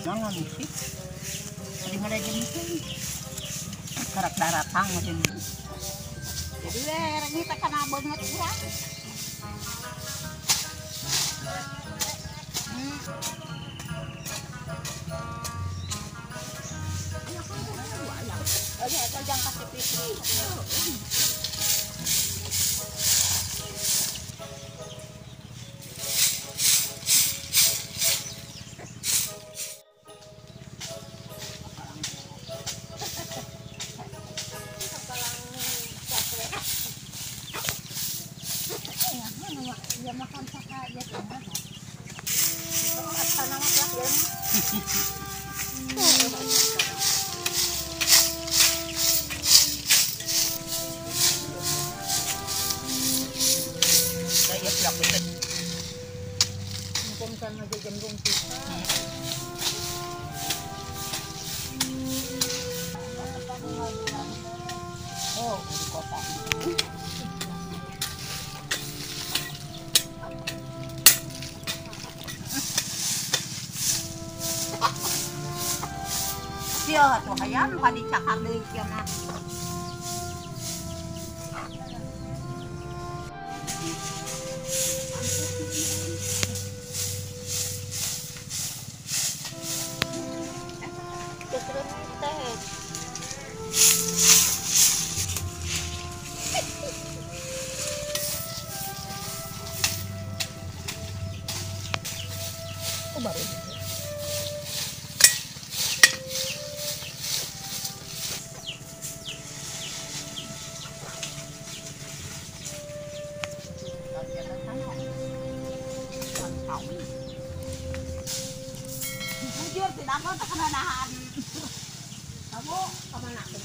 Jangan sih, di mana jemput? Karak daratang macam ni. Jadi lereng kita kena banget kurang. Jangan kasih pitri. Makan ya oh, di kota. Sia tuh hayam ka dicakar deui kieu mah. Oh, baru. Jujur tidak mau terkena nahan. Kamu kemana?